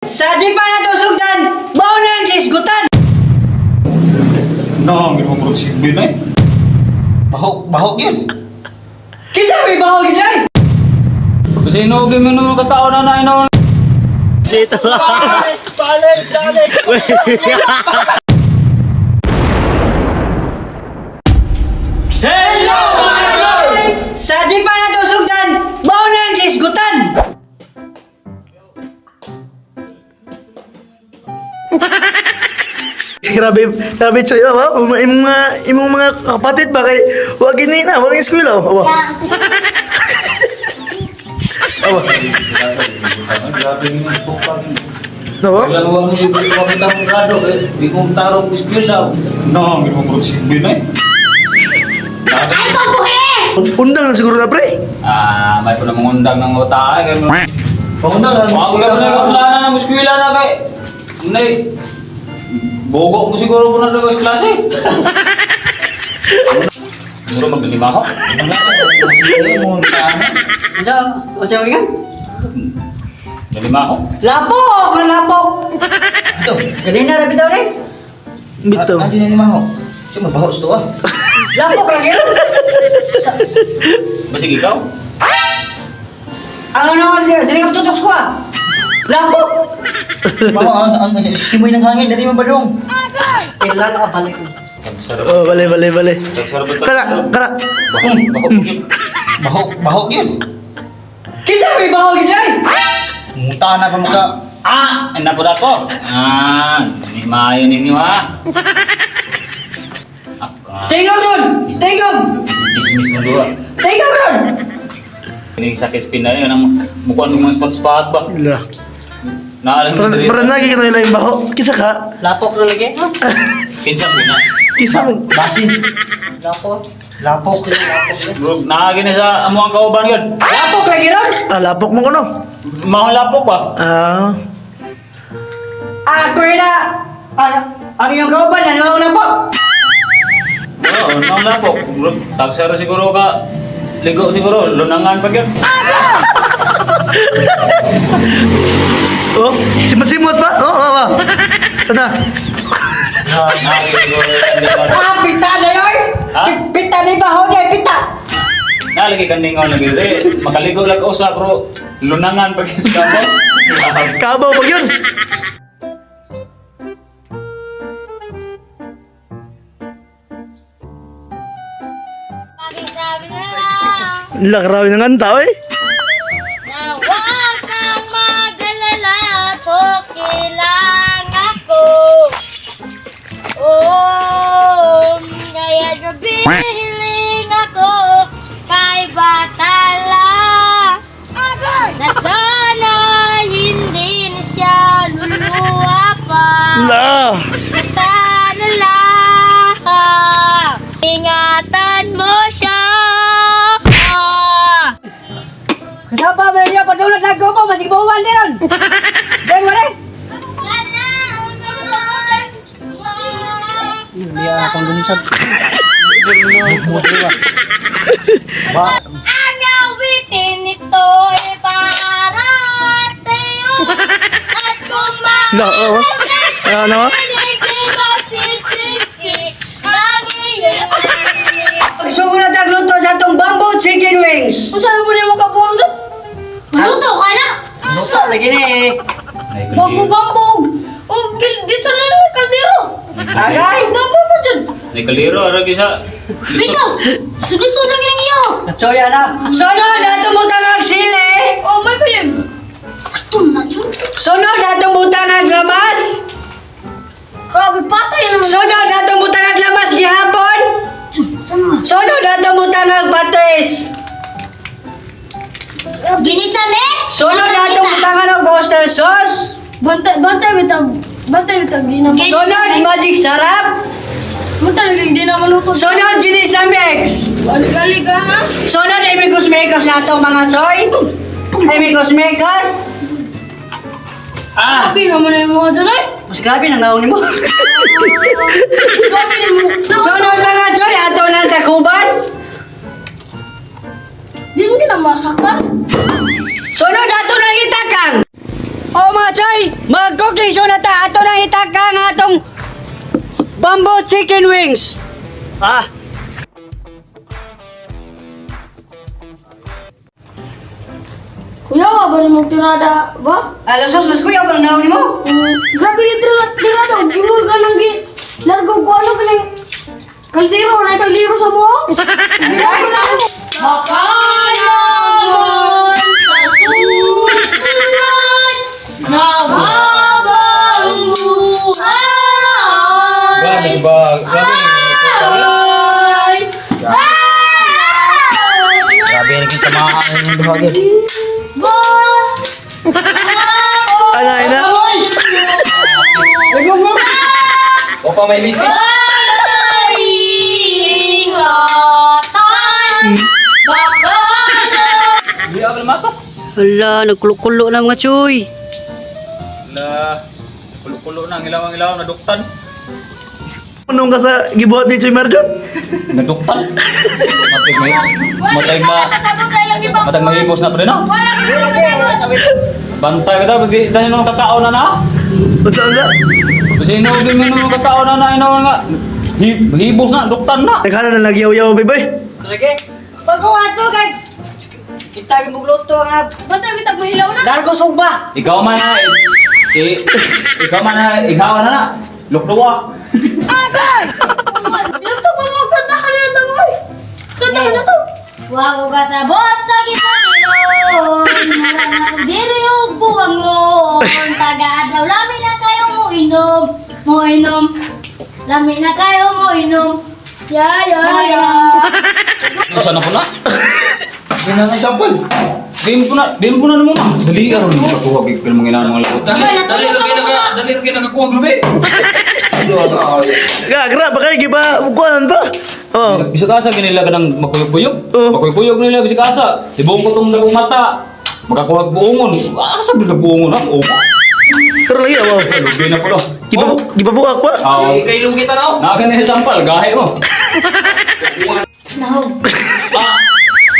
Sa di pa nato sugdan, mao na ang gisgutan. No, ang ginoo murag silbi na eh. Baho, baho gyud. Kinsa may baho gid ay? Kasi inuubi mo naman katao na na inaw. Dito. Hello mga tol! Sa di pa nato sugdan, mao na ang gisgutan. Grabe, grabe choy ba? Imong mga kapatid ba kay wa gini na, wala eskwela oh. Awa. Awa. Grabe yung tukang. Nawa? Kailan wa mo dito sa kapitang grado eh. Di ko tarong eskwela. No, ang ginoo murag silbi na eh. Ay, ko buhi! Undang na siguro na pre. Ah, may ko na mangundang ng uta ay kay mo. Pangundang na. Wa ko na plana ng eskwela na kay. Nay. Bogo mo siguro po na sa klase. Muro maglima ko. Unsa unsa man kan? Nalima ko. Lapok, ang lapok. Ito. Ganina ra bitaw ni. Bitaw. Ano ni maho? Siya mabaho sa tuwa. Lapok ra gyud. Basig ikaw. Ang ano dili ka tutok sa kuha. Lapok. Maho ang simoy ng hangin dali man badong. Kailan ka balik. Sarap. Oh, bale bale bale. Sarap. Kara, kara. Baho, baho gyud. Baho, baho gyud. Kinsa may baho gid ay? Muta na pa muka. Ah, ay napod ako. Ah, ni maayo ninyo ha. Ako. Tingog ron! Tingog! Chismis mo duha. Tingog ron! Kining sakit spin na yun ang mukha ng mga spot-spot ba. La. Naalam mo Parang diri. parang lagi ka na yung baho. Kisa ka? Lapok ra lagi. Kinsa mo na. Kisa mo. Basin. Lapok. Lapok. Bro, naagi na sa amo ang kauban yun. Lapok lagi ron. Ah, lapok mo kuno. Mahong lapok ba? Ah. Ako na ang iyong kauban ano ang lapok? Oo, mahong lapok. Bro, tagsara siguro ka. Ligo siguro, lunangan pa yun. Oh, simot-simot ba? Oh, oh, oh. Sana. Naagi siguro yung Ah, pita na yun! Ha? Pita ni baho niya, pita! Nalagi kandingaw lagi diri. Makaligo lag usa bro. Lunangan pa gyud sa kamo. Kabaw pag yun. Laging sabi na lang La, grabe ng kanta, oy. na huwag kang mag-alala at okay lang ako. Oh, kaya gabi hiling ako kay Batala. Na sana hindi na siya luluwa pa. La. Na sana lang ingatan mo siya. Kasama ba niya padulot na ko masig bawan din ron. Den wala. Iya akong lumusad. Ba, Ang awitin nito ay para sa'yo. At kung La, oh. Ano? maaaring magsisisi ang iyong Pagsugod na tagluto sa atong bamboo chicken wings. Unsa na po nimo kabuang dyan? Maluto ka na! Luto lagi ni. Bambu-bambog! O, gil sa na lang kaldero! Agay! Bambu mo dyan! Nay kaliro ara gyud sa. Bitaw! Suliso lang yung iyo! Soya na. Sunod atong butang ang sili. Oh my God! Sakto na dyan! Sunod atong butang ang lamas. Grabe, patay naman! Sunod atong butang ang lamas gihapon. Saan na? Sunod atong butang ang patis. Ginisa, Mets! Sunod atong butang ang oyster sauce. Bantay, bantay, bitaw. Bantay, bitaw. Di na Sunod magic sarap. Bantay, lagi, di na maluto. Sunod ginisa mix. Alig-alig ka, ha? Sunod amigos mekos na atong mga choy. Amigos mekos. Ah! Grabe naman na yung mga dyan, ay! Mas grabe nang naong nimo. Grabe na mo. Sunod mga choy ato nang takuban. Di mo ginamasakar. Sunod ato nang itakang. O mga choy, mag-cooking show na ta. Ato nang itaka nga atong bamboo chicken wings. Ah. Kuya, wa ba mo tirada ba? Alam sos, mas kuya parang naon nimo. Grabe yung tirada. Imo ka nang gi largo ko ano kaning kaldero na kaldero sa mo. Baka naman sa susunod na habang buhay. Grabe ba? Grabe. Ay! Ay! Grabe naging tamaan ng duha gyud. Ba? Ana, ina. O pa may lisi. Ingatan baka na Di ako matok. Hala, nagkulo-kulo na mga choy. La kulo-kulo na ang ilaw naduktan. Anong ka sa gibuhat ni Choy Marjon? Naduktan. Matay may matay ma Kasagot na lang ibang matay mahibos na pa rin ah. Wala kang kasagot. Bantay ka daw, di dahil nung kakao na na. Unsa unsa? Kasi ino din nga nung kakao na na ino nga. Hibos na, duktan na. Naghala na nagyaw-yaw bay. Lagi. Pagkuhat mo kay kita yung bugluto nga Bantay bitag mahilaw na. largo sugba. Ikaw man na eh, ikaw man na ikaw na na. Lukduwa. Lugto ko mo kanta ka na to oy. Kanta ka na to. Wa ko kasabot sa gisatiron. Wala na ko diri og buwangon. Taga adlaw lami na kayo mo inom. Mo inom. Lami na kayo mo inom. Ya ya ya. Usa na po na. Hindi na lang sample. Di mo po na namo ma. Dali aron mo kakuha gid pero mga mga lagot. Dali, dali, lagi dali lagi nakakuha lubi. Ga, gra ba kay giba kuanan pa? Oh. Bisag asa ginila ka ng makuyog-kuyog. Oh. Makuyog-kuyog nila bisag asa. Tibong ko tong dagong mata. Makakuha buongon. Asa bil buongon ha? Oo. Pero lagi oh. Lubi na po do. Giba gibabuak pa. Oh. Kay lugi tanaw. Naka na sampal gahe mo. Nahog. Ah.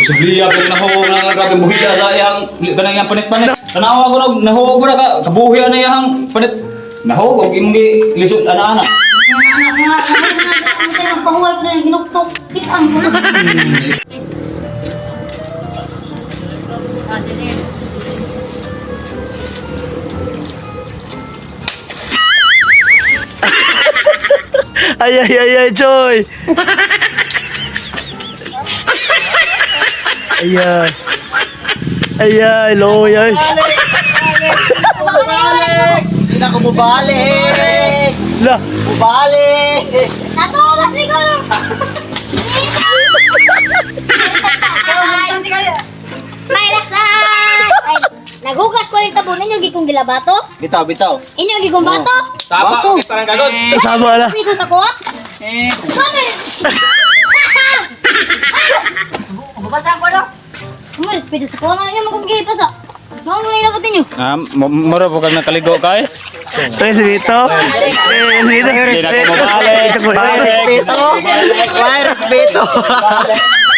Posibliya pa nahuog na nga grabe buhiya sa iyang kanang iyang panit-panit. Tanawa ko nag nahuog na ka kabuhiya na iyang panit. Nahuog og imong gi lisod ana-ana. Anak nga, anak nga, anak nga, pahuway ko na yung ginuktok. Kitang ko na. Ay ay ay ay Choy. Ay ay. Ay ay loy ay. Hindi na ako mubalik. La. Mubalik. Natawa siguro. May laksan! Ay, naghugas ko rin tabo ninyo gikong gilabato. Bitaw, bitaw. Inyo gikong bato. Bato. Kasama na. Pigo sa kuwat. Bakit? Babasa ko no. Umaris pido sa kuwat nga inyo magkong gipasa. Mga nga ilabot ninyo. Ah, mura po kag nakaligo kay. Ay, si Vito. Eh, si Vito. Hindi na ko mabalik. May respeto. May respeto.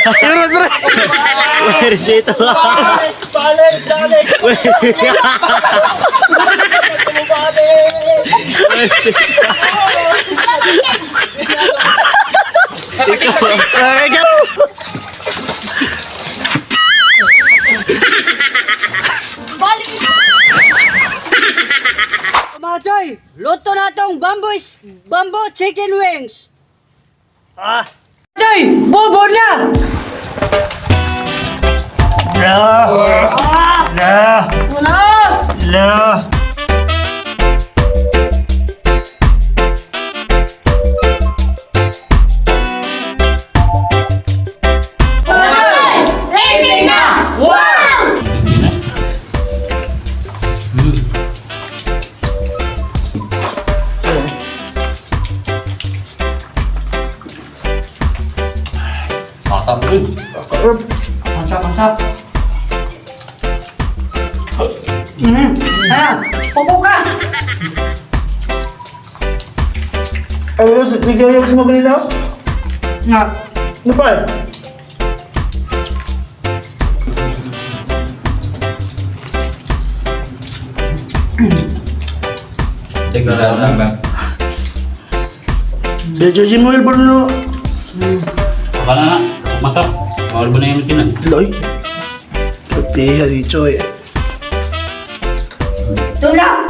Pero, pero. May respeto. Balik, balik. Ay, ikaw. Balik. Mga choy, luto na tong bamboo bamboo chicken wings. Ah. Choy, bubod na. La. La. Una. La. Rating na! Wow! Masarap rin. Ah, upo ka. Ay, nagyayaw sa mga nila? Nga. Ano pa eh? Tignan ba? Si Josie mo ba no? Baka na na. Mata. Bawal ba na yung tinan? Loy. Kapiha ni Choy. Tula!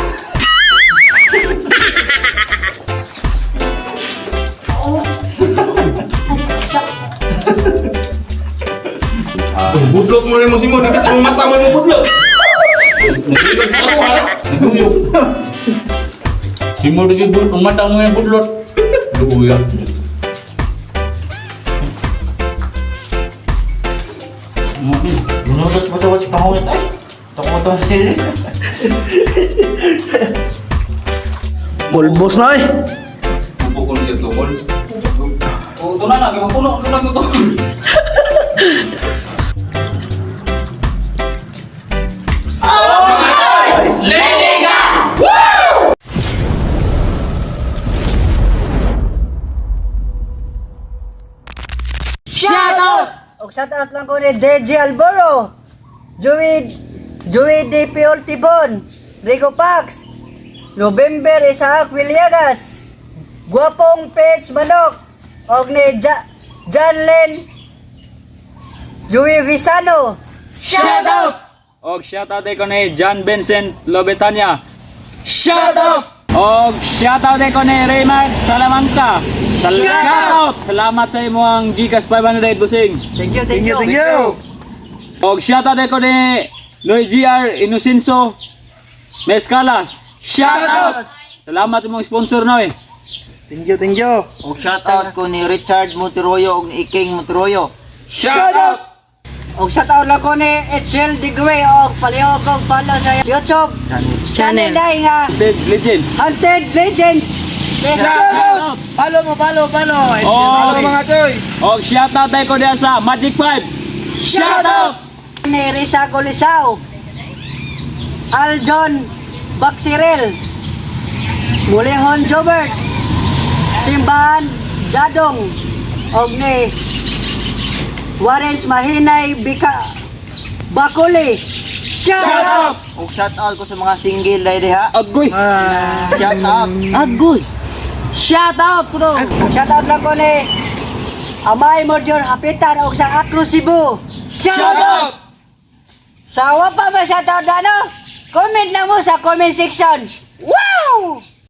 Budlot mo rin mo Simon, kasi mong mata mo yung budlot. Naguyog ako ha? Naguyog. Simur lagi bud, ang mata mo yung budlot. Luya. Bunulot mo to sa pangungit ay. Tuko to sa sili. Bulbos na eh. Upo ko ng tukol. Oh, ito na na, puno, ito na ito. Shout out! Og shout out lang ko ni DJ Alboro, Joey, Joey D. Piol Tibon, Rico Pax, November Isaac Villegas, Guwapong Page Manok, og ni John Len Joey Visano. Shout out! Og shout out ko ni John Vincent Lobetanya. Shout out! Og shout out ko ni Raymar Salamanca. Shout out! Salamat sa imong GCash 500 busing. Thank you, thank Thank you, you. thank you. Og shout out ko ni Noy GR Inocenso Mezcala. Shout out! Salamat sa imong sponsor Noy. Thank you, thank you. Og shout out ko ni Richard Monteroyo og ni Iking Monteroyo. Shout out! Og shout out lang ko ni Etchel Digwe og palihog og follow sa YouTube channel dai nga Dead Legend. Hunted Legends. Shout out! Follow mo, follow, follow. Oh, Mga choy. Og shout out ko diya sa Magic 5. Shout out! Ni Risa Colisao, Aljon Baksirel, Mulihon Jobert, Simbahan Dadong, og ni Warren Mahinay Bika Bakuli. Shout out! Og shout out ko sa mga single dai diha. Agoy. Shout out. Agoy. Shout out kuno. Shout out lang ko ni Amay Mordior Hapitan og sa Akro Cebu. Shout out! Sa wa pa ba shout out na no? Comment lang mo sa comment section. Wow!